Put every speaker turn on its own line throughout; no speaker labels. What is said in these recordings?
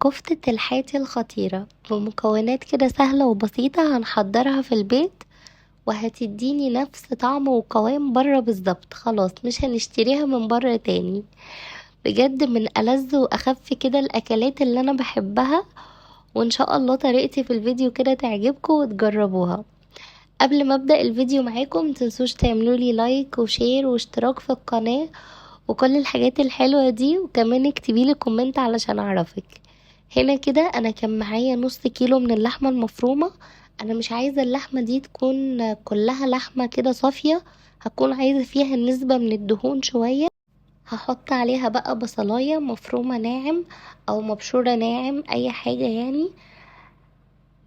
كفتة الحاتي الخطيرة بمكونات كده سهلة وبسيطة هنحضرها في البيت وهتديني نفس طعم وقوام بره بالظبط. خلاص مش هنشتريها من بره تاني. بجد من ألذ وأخف كده الأكلات اللي أنا بحبها، وإن شاء الله طريقتي في الفيديو كده تعجبكم وتجربوها. قبل ما أبدأ الفيديو معاكم متنسوش تعملولي like و share واشتراك في القناة وكل الحاجات الحلوة دي، وكمان اكتبيلي comment علشان أعرفك. هنا كده أنا كان معايا نص كيلو من اللحمة المفرومة. أنا مش عايزة اللحمة دي تكون كلها لحمة كده صافية، هكون عايزة فيها نسبة من الدهون شوية. هحط عليها بقى بصلاية مفرومة ناعم أو مبشورة ناعم، أي حاجة يعني.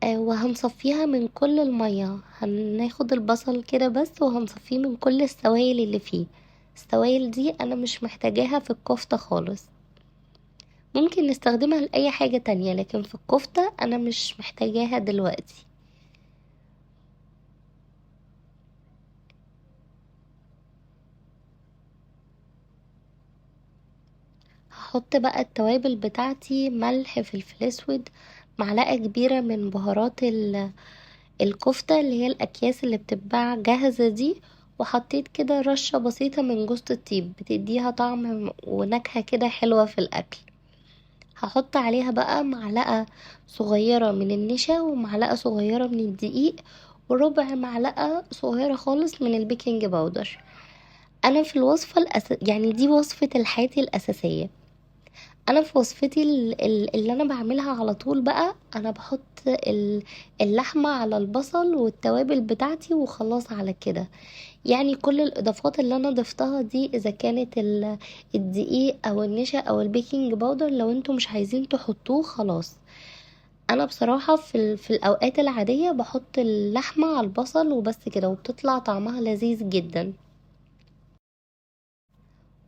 وهنصفيها من كل المية. هناخد البصل كده بس وهنصفيه من كل السوائل اللي فيه. السوائل دي أنا مش محتاجاها في الكفتة خالص، ممكن نستخدمها لأي حاجة تانية، لكن في الكفتة أنا مش محتاجاها دلوقتي. هحط بقى التوابل بتاعتي، ملح، فلفل اسود، معلقة كبيرة من بهارات الكفتة اللي هي الأكياس اللي بتتباع جاهزة دي، وحطيت كده رشة بسيطة من جوزة الطيب بتديها طعم ونكهة كده حلوة في الأكل. هحط عليها بقى معلقة صغيرة من النشا ومعلقة صغيرة من الدقيق وربع معلقة صغيرة خالص من ال baking powder. أنا في الوصفة يعني دي وصفة الحاتي الأساسية. أنا في وصفتي اللي أنا بعملها على طول بقى، أنا بحط اللحمة على البصل والتوابل بتاعتي وخلاص على كده. يعني كل الإضافات اللي أنا ضفتها دي، إذا كانت الدقيق أو النشا أو ال baking powder، لو انتوا مش عايزين تحطوه خلاص. أنا بصراحة في الأوقات العادية بحط اللحمة على البصل وبس كده، وبتطلع طعمها لذيذ جدا.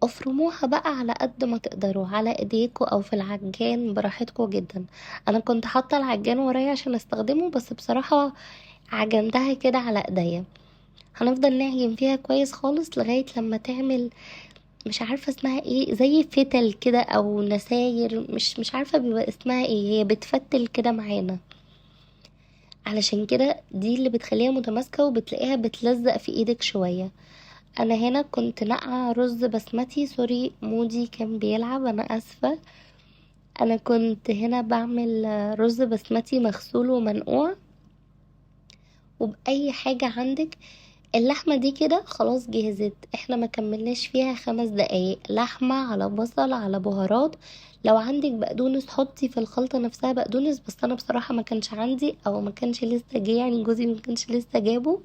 افرموها بقى على قد ما تقدروا، على ايديكوا او في العجان براحتكوا جدا. انا كنت حاطه العجان ورايا عشان استخدمه، بس بصراحه عجنتها كده على ايديا. هنفضل نعجن فيها كويس خالص لغايه لما تعمل، مش عارفه اسمها ايه، زي فتل كده او نساير، مش عارفه بيبقى اسمها ايه، هي بتفتل كده معانا. علشان كده دي اللي بتخليها متماسكه وبتلاقيها بتلزق في ايدك شويه. انا هنا كنت نقعة رز بسمتي، sorry مودي كان بيلعب، انا اسفة. انا كنت هنا بعمل رز بسمتي مغسول ومنقوع، وبأي حاجة عندك. اللحمة دي كده خلاص جهزت، احنا ما كملناش فيها 5 دقايق. لحمة على بصل على بهارات، لو عندك بقدونس حطي في الخلطة نفسها بقدونس، بس انا بصراحة ما كانش عندي، او ما كانش لسه جه، يعني جوزي ما كانش لسه جابه،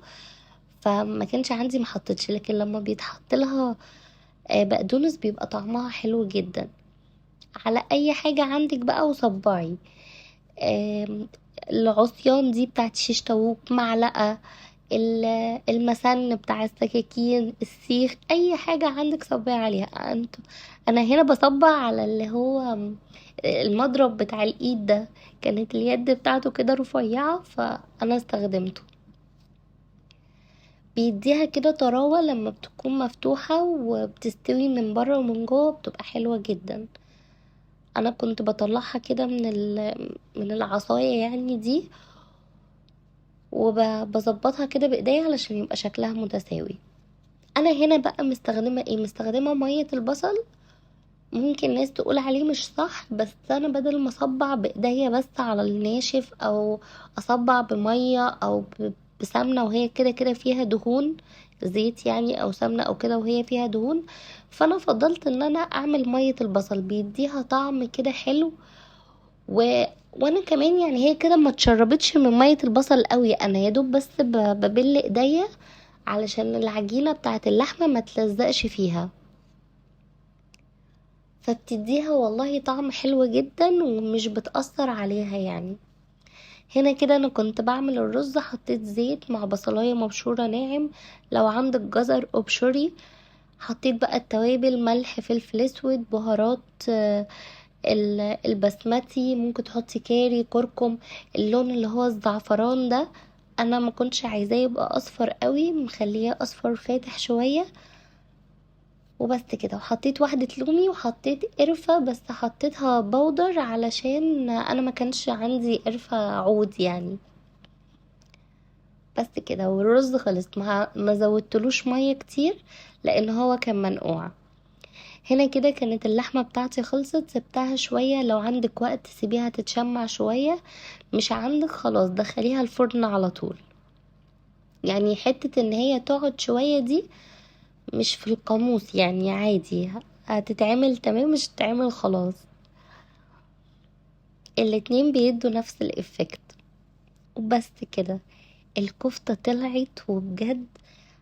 فما كانش عندي، ما حطيتش. لكن لما بيتحط لها بقدونس بيبقى طعمها حلو جدا. على اي حاجة عندك بقى وصبعي. العصيان دي بتاعت شيش طاووق، معلقة، المسن بتاع السكاكين، السيخ، اي حاجة عندك صبعي عليها. انا هنا بصبع على اللي هو المضرب بتاع الايد ده، كانت اليد بتاعته كده رفيعة فانا استخدمته. بيديها كده طراوة لما بتكون مفتوحة وبتستوي من بره ومن جوه، بتبقى حلوة جدا. انا كنت بطلعها كده من العصاية يعني دي، وبظبطها كده بايديا علشان يبقى شكلها متساوي. انا هنا بقى مستخدمة ايه؟ مستخدمة مية البصل. ممكن ناس تقول عليه مش صح، بس انا بدل ما اصبع بايديا بس على الناشف، او اصبع بمية او بسمنة وهي كده كده فيها دهون، زيت يعني او سمنة او كده وهي فيها دهون، فانا فضلت ان انا اعمل مية البصل، بيديها طعم كده حلو. وانا كمان هي كده ما اتشربتش من مية البصل قوي، انا يا دوب بس ببل ايديا علشان العجينة بتاعت اللحمة ما تلزقش فيها، فبتديها والله طعم حلو جدا ومش بتأثر عليها يعني. هنا كده انا كنت بعمل الرز، حطيت زيت مع بصلاية مبشورة ناعم، لو عندك جزر ابشري. حطيت بقى التوابل، ملح، فلفل اسود، بهارات، البسمتي، ممكن تحطي كاري، كركم، اللون اللي هو الزعفران ده انا ما كنتش عايزاه يبقى اصفر قوي، مخليه اصفر فاتح شوية. وبس كده. وحطيت واحدة لومي وحطيت قرفة، بس حطيتها بودر علشان انا ما كانش عندي قرفة عود يعني. بس كده. والرز خلص، ما زودتلوش مية كتير لان هو كان منقوع. هنا كده كانت اللحمة بتاعتي خلصت، سبتها شوية، لو عندك وقت سيبيها تتشمع شوية، مش عندك خلاص دخليها الفرن على طول. يعني حتة ان هي تقعد شوية دي مش في القاموس يعني، عادي هتتعمل تمام، مش هتتعمل خلاص، الاتنين بيدوا نفس ال effect. وبس كده الكفتة طلعت، وبجد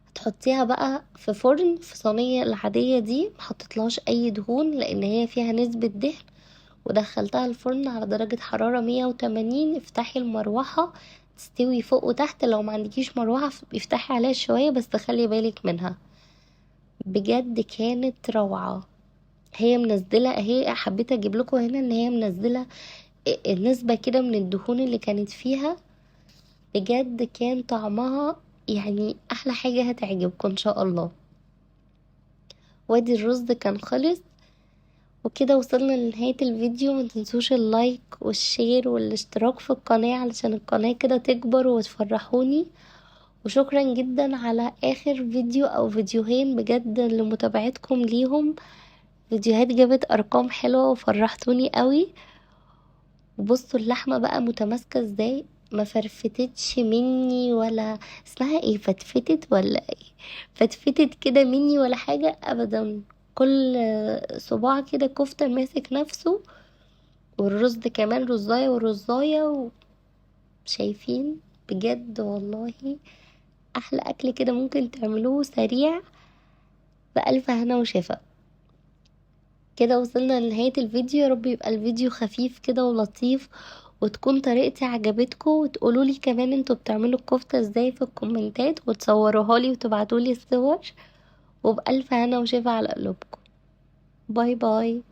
هتحطيها بقى في فرن في صينية العادية دي، ما حطيتلهاش اي دهون لان هي فيها نسبة دهن، ودخلتها الفرن على درجة حرارة 180. افتحي المروحة تستوي فوق وتحت، لو ما عندكيش مروحة افتحي عليها شوية بس خلي بالك منها. بجد كانت روعة. هي منزلة اهي، حبيت اجيب لكم هنا ان هي منزلة النسبة كده من الدهون اللي كانت فيها، بجد كان طعمها يعني احلى حاجة، هتعجبكم ان شاء الله. وادي الرز كان خلص. وكده وصلنا لنهاية الفيديو. ما تنسوش ال like وال share والاشتراك في القناة علشان القناة كده تكبر وتفرحوني. وشكرا جدا على اخر فيديو او فيديوهين بجد لمتابعتكم ليهم، فيديوهات جابت ارقام حلوة وفرحتوني قوي. وبصوا اللحمة بقى متماسكة ازاي، ما فرفتتش مني ولا اسمها ايه، فتفتت ولا ايه، فتفتت كده مني ولا حاجة ابدا. كل صباع كده كفتة ماسك نفسه، والرز كمان رزاية ورزاية، شايفين بجد والله احلى اكل كده ممكن تعملوه سريع. بألف هنا وشفا. كده وصلنا لنهاية الفيديو، يا رب يبقى الفيديو خفيف كده ولطيف وتكون طريقتي عجبتكم، وتقولوا لي كمان انتوا بتعملوا الكفتة ازاي في الكومنتات، وتصوروها لي وتبعتوا لي الصور. وبألف هنا وشفا على قلوبكم. bye bye.